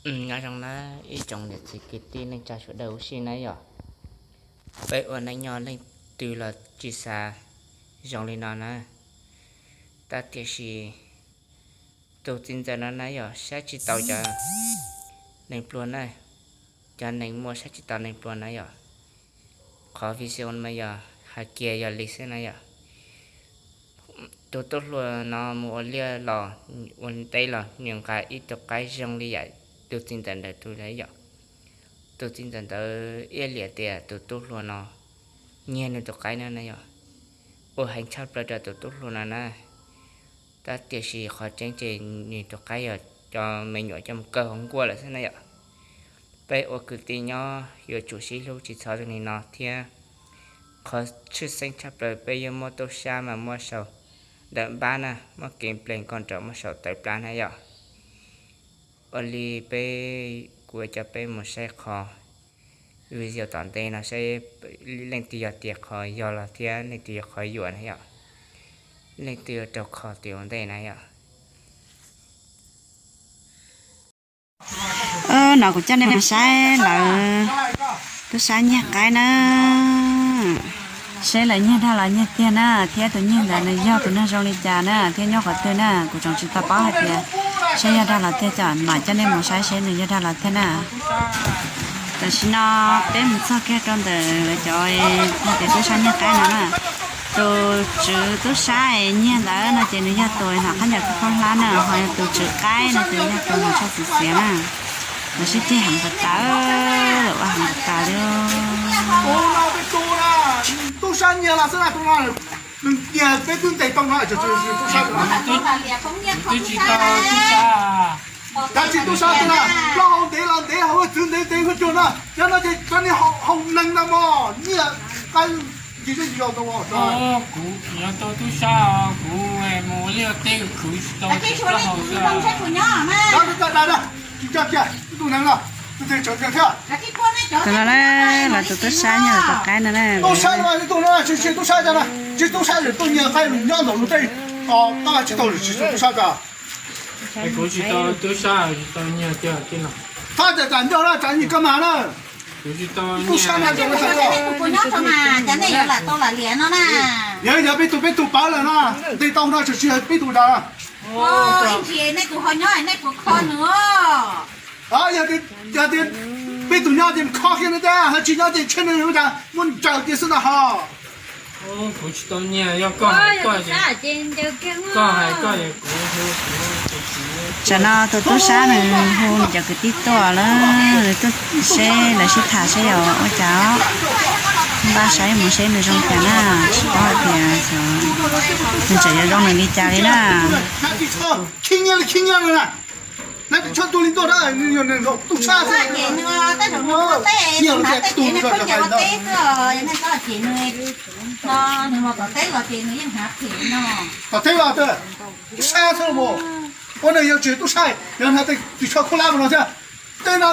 Nyob zoo na ib tsoom niam txiv kwv tij neej tsa sawv daws huv si na yom. Peb ua neej nyob leej twg los tsis xav zoo li no na. Tab tiam sis tus txiv ntxawm no na yom, saib tsis taus cov neeg pluag na, cov neeg muaj saib tsis taus neeg pluag na yom. Qhov video mas yog hais kiag yog li xwb na yom. Tus tub hluas no mus ua liaj los ua teb los nws nqa ib tug qaib zoo li yam tus txiv ntxawm ntawd tus yom. Tus txiv ntxawm ntawd iab liam tias tus tub hluas no nyiag nws tus qaib no na yom. Ua heev tshaj plaws rau tus tub hluas no na. Tab tiam sis qhov tseeb ces nws tus qaib yog cov me nyuam coj mus kaw hauv nkuaj lawm xwb na yom. Peb ua kwv tij nyob yuav tsum sib hlub tsis txhob zoo li no thiab. Qhov tshwj xeeb tshaj plaws peb yuav muab tub sab mas muab sau ntawm npab na, muab kev nplees koj nrog muab sau tawv plab na yom. Ua li peb, kuv coj peb mus saib qhov video tom ntej no saib leej twg yog tias qhov yog los thiab leej twg yog qhov yuam na yom. Leej twg yuav raug kho tim ua ntej na yom. No kuv coj nej mus saib lawv tub sab nyiag qaib na. Saib lawv nyiag dag los nyiag tiag na, thiab tus nyiag ntawd nws yog tus neeg zoo li cas na, thiab nyob qhov twg na, kuv tseem tsis tau paub hais tias saib yog dag los tiag. Coj mam coj nej mus saib seb nws yog dag los tiag na. Tam sim no peb mus txog kiag rau ntawm lawv cov hais tias tub sab nyiag qaib no na. Tus tswv tub sab nyiag ntawd no ces nws yog tus hnav qab ncaws khaub hlab na, ho tus tswv qaib no ces yog tus hnav tsho txiv xiav na. Lawv sib ceg heev tas tas, lawv ua heev tas tas li. Tub sab nyiag los xwb na, tus no nws nyiag peb twb ntes tau no, tub sab, twb tsis tau tub sab. Kav tsij tub sab xwb na, plaub hau ntev los ntev, hauv txwv ntev ntev huab cua na, yog no ces cov niag hau neeg ntag mog, nyiag qaib ncig zej ncig zos tau. Kuv yuav tau tub sab, kuv mus liaj teb khwv tsis tau plaub hau xwb. Tsis coj kiag tus neeg no, tus neeg tsawv kiag thiab. Tus no na, lawv tus tub sab nyiag lawv tus qaib no na. Tub sab no, tus no tsis tsis tub sab cas na, tsis tub sab ces tuaj nyiag qaib nyob ntawm lub teb, tab tsis tau tsis tub sab cas. Kuv tsis tau tub sab, tsis tau nyiag tiag tiag no. Fab tas tas ncauj na, tsam ib kab mas na. Tub sab no, tus puas nyob tso mas, cas nej yuav lam tau lam liam no na. Yog yog peb tus peb tus pawv lawm na, ntes tau no tsis yog peb tus tas. Ib ntsis nej tus ho nyob nej puas kho nws? Yog tias peb tus nyob ces kho kiag no, ho tsis nyob ces tshem nws, cas muab ncaws kiag xwb ntag ho. Kuv tsis tau nyiag, yog koj hais koj, koj hais koj es kuv hu kuv tus txiv. Tsam no tus tub sab nws hu nws cov kwv tij tuaj lawm, tuaj seb lawv sib tham seb yog ua cas. Npaj saib mus seb nws zoo cas na, tsis paub hais tias nws tseem yuav zoo nws li cas li na. Khib nyiab li khib nyiab li na. Nab tus tshuaj tu li tuaj na, tub sab xwb. Tom teb los tub sab xwb los mus. Ua neeg yuav tsis tub sab, yog hnav tej ris tsho khaub hlab mus no thiab. Tej no,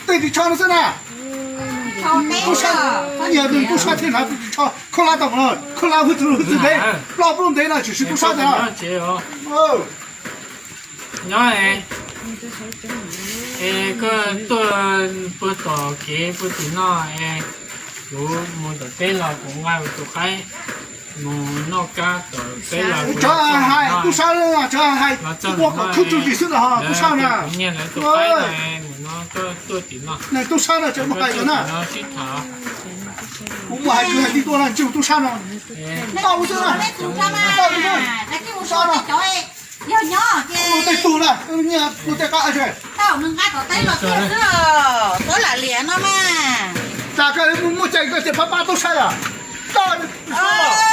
tej ris tsho no xwb na. Tub sab, yog tub sab thiaj hnav ris tsho khaub hlab tau mus no, khaub hlab hwj txwv hwj txwv ntev, ploj plub ntev no tsis siv tub sab tiag. Nyob es, es koj tuaj puag tom kev puag tim no es kuv mus tom teb los kuv nqa kuv tus qaib mus noj kab tom teb los. Tsov hais tub sab, tsov hais ua kom khwb tsuj ris xwb los tub sab na. Nyiag lawv tus qaib no, mus no tuaj tim no. Tub sab no tseem muaj hais no na. Kuv muaj hais kwv hais tij tuaj no, tsis tub sab no. Tau xwb na. Tau xwb na. Tub sab no. Yog nyob ces tej tug na, nyiag tus tej qab seb. Tau nws nqa tom teb los tiag xwb, txhob lam liam no mas. Tsam koj muaj cai koj ces pab pab tub sab yom. Tub sab,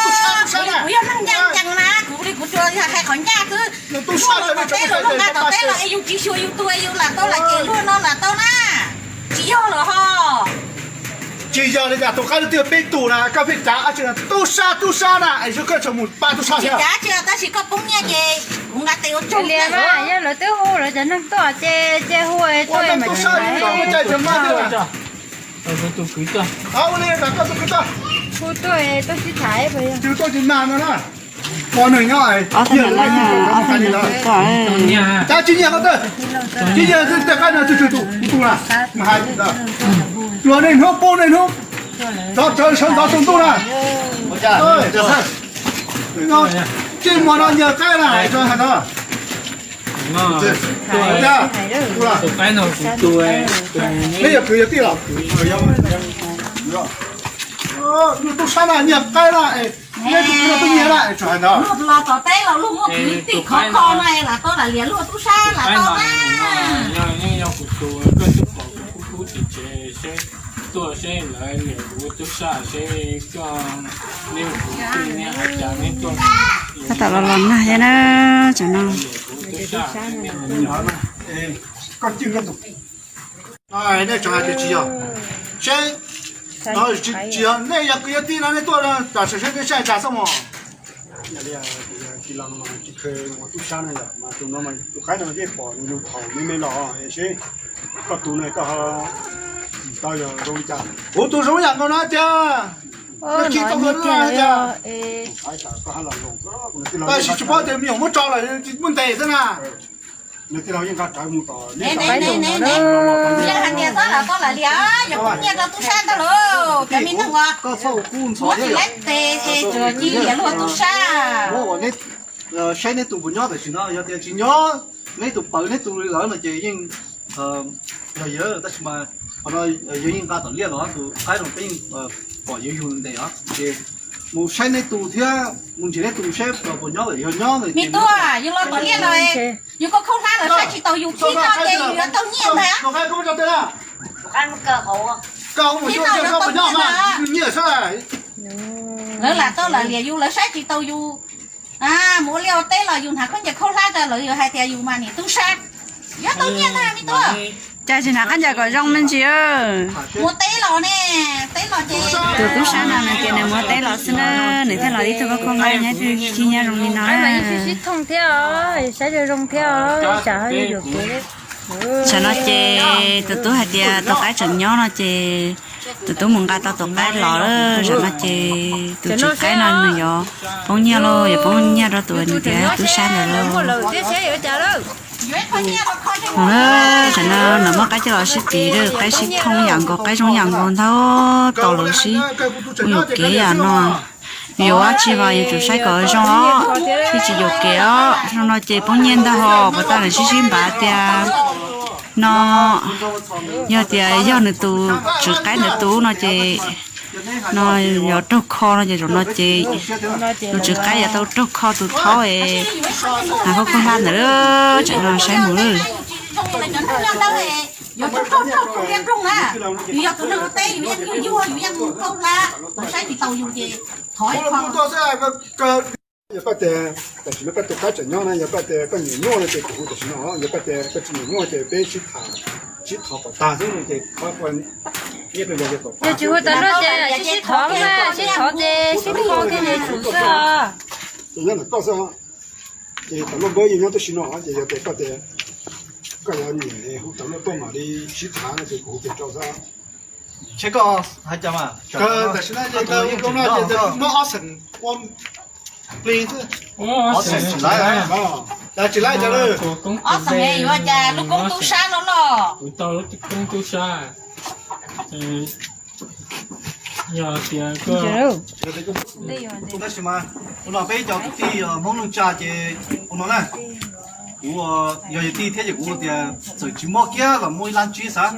tub sab na. Kuv yog neeg ncaj ncees na, kuv li kuv tsuas yog hais qhov ncaj xwb. Tub sab tom teb los nqa tom teb los es yus tsis xyuas yus tus es yus lam tau lam cem luag no lam tau na. Tsis yog los ho. Tsis yog li cas, tus qab twg peb tus na, koj pheej cav tub sab tub sab na, es koj tseem mus pab tub sab thiab. Cav tsis tab sis koj poob nyiaj ces kuv nqa tes ua tsaug li. Yog lawv twb hu lawv cov neeg tuaj ces cia hu tuaj mas tub sab mas. Hu tuaj tuaj sib tham puas yog? Tsis tuaj tsis mag no na. Ob tug niam laus, ob tug niam laus. Cas tsis nyiam koj tawj, tsis nyiam tej qaib no, tug tug tus tus na, mas hais, luag niaj hnub pub niaj hnub, ntxov tsawv sawv ntxov saum ntuj na. Txij muag no nyiag qaib na, tso hais no. Neb yog kwv yog tij los? Yog tub sab na, nyiag qaib na, neb tus kwv no twb nyiag na, tso hais no. Luag los tom teb los luag muaj kwv tij khov kho na, lam tau lam liam luag tub sab lam tau na. Tab tom los los nag thiab na, tsam no. Nej tso hais tias tsis yog, seb, tsis yog nej yog kwv yog tij no nej tuaj tam sim seb nej saib cas xwb mog. Tsis kheev ua tub sab na yom, mas tus no mas tus qaib no yeej pom nws yug thaum me me los es seb koj tus no koj ho tsis tau yog zoo li cas. Kuv tus zoo yam nkaus no tiag, tsis tau nkaus no tiag. Tab sis tsis paub tias me nyuam muab tso lawm muaj ntes xwb na. Nws tij laug yeej nqa rawv mus tom ne, ne, ne, ne, ne, yog hais tias txhob lam tau lam liam, yog kuv nyiaj rau tub sab ntag lauj, cov me neeg uas muab tsis laib tes ces tsuas cia liam luag tub sab. Saib neb tus puas nyob tam sim no, yog tias tsis nyob, neb tus pawv neb tus li lawm no ces yeej yog, tab sis mas qhov no yog yeej nqa tom liaj los tus qaib no peb yeej pom yuav yug ntes os, ces mus saib neb tus thiab mus nrhiav neb tus seb puas nyob lawm, yog nyob lawm. Me tub, yus los tom liaj los yus khaub khaub hlab lawv saib tsis taus yus thiab no ces yus yuav tau nyiaj ntag. Thiab no yus tau nyiaj ntag. Lawv lam tau lam liam yus, lawv saib tsis taus yus. Mus ua liaj ua teb los yus hnav khaub ncaws khaub hlab rau lawv yuav hais tias yus mas niam tub sab, yuav tau nyiaj ntag me tub. Cas tsis hnav khaub ncaws kom zoo me ntsis. Mus teb los ne, teb los ces tus tub sab no nws tias nws mus teb los xwb na, nws thiaj los ib tug khaub khaub hlab nyob ib tug khib nyob zoo li no na. Sib thooj thiab os, saib zoo zoo thiab os, tsam ho yuam kev. Tsam no ces tus tub hais tias tus qaib tseem nyob no ces tus tub mus nqa tau tus qaib los lawm. Tsam no ces tus tswv qaib no nws yuav poob nyiaj lauj, yuav poob nyiaj rau tus nws tias tub sab ntawd lauj. Tsam no lawv muab qaib coj los sib tiv, qaib sib thooj yam nkaus, qaib zoo yam nkaus ntag, tau lawv sib ua yuam kev yam no. Yuav ua tsi mas yuav tsum saib kom zoo os, thiaj tsis yuam kev os. Zoo no ces poob nyiaj ntag hos. Puas tas lawv sib sib npav tias no yog tias yog nws tus tswv qaib ntawd tus no ces no yuav raug kho no ces zaum no ces tus tswv qaib yuav tau raug kho tus thaub es hnav khaub khaub hlab ntawd. Tsam no saib mus lawm. Yog koj tias tam sim no koj tus qaib tseem nyob na, yog koj tias koj nyiam nyuaj no ces kuv hu tam sim no, yog koj tias koj tsis nyiam nyuaj ces peb sib tham, sib thov kom tag xwb no ces qhov ua nyiaj rau yog kom tag. Yog tsis hu tas luaj ces sib sib thov, sib thov ces sib thov kiag nws tsum xwb os. Ces nyob ntawm koj xwb os. Ces tam luaj npawb yeej nyob tib si no ces yog tias koj tias koj yuav nyiam hu tam luaj tuaj mam li sib tham no ces kuv hu pes rau xwb. Seb koj hais cas mas. Tam sim no ces muab ob xeem ua plig xwb. Ob xeem tsis laib, tsis laib cas. Ob xeem yuav cas lub koob tub sab no los. Kuv tau lub koob tub sab. Yog tias koj, tab sis mas ua no peb cov kwv tij Hmoob neej tsa ces ua no na, kuv yog yawg tij thiab ces kuv tias txawm tsis muaj kiag los muaj ib lab tsib xav,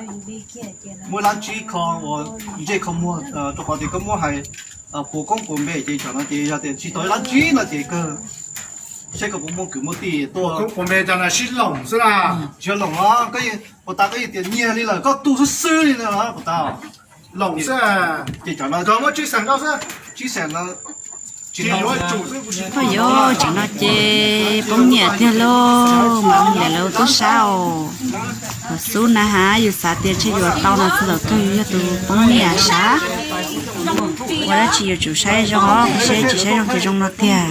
muaj ib lab tsib kho uas ntsej kho muag, rau qhov tias koj muab hais puas koob puas npe ces tsam no ces yog tias tsis tau ib lab tsib no ces kawg seb koj puas muaj kwv muaj tij tuaj. Koob puas npe tas no sib loos xwb na. Tsis yog loos os, koj puas tas koj yeej tias nyiag li lawm koj tu xwb xwb li no puas tas. Loos xwb. Ces tsam no muab tsib xeem rau xwb, tsib xeem no. Oj yov, tsam no ces poob nyiaj tiag lauj, mas mus liam lawv tub sab os. Thaum xub na has yus xav tias ntshe yuav tau no txog thaum kawg yus yog tus poob nyiaj sab. Ua dab tsi yuav tsum saib zoo os, seb tsis saib zoo ces zoo no tiag.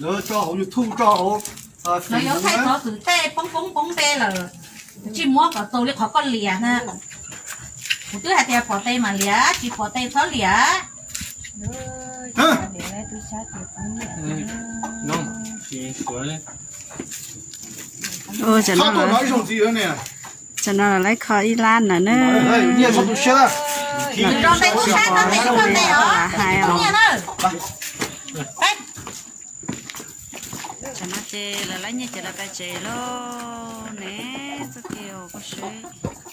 Lawv tso hauv YouTube tso hauv, lawv yuav thaij txog tus tej poob poob poob npe lawm, tsis muab kom txaus li qhov koj liam na. Kuv twb hais tias pom tes mam liam, tsis pom tes txhob liam. Ua, tam no lawv kho ib lab ntawm no na. Hais os. Tam no ces lawv lab nyiaj ces lawv pais tsev lauj ne. Txoj kev uas koj saib.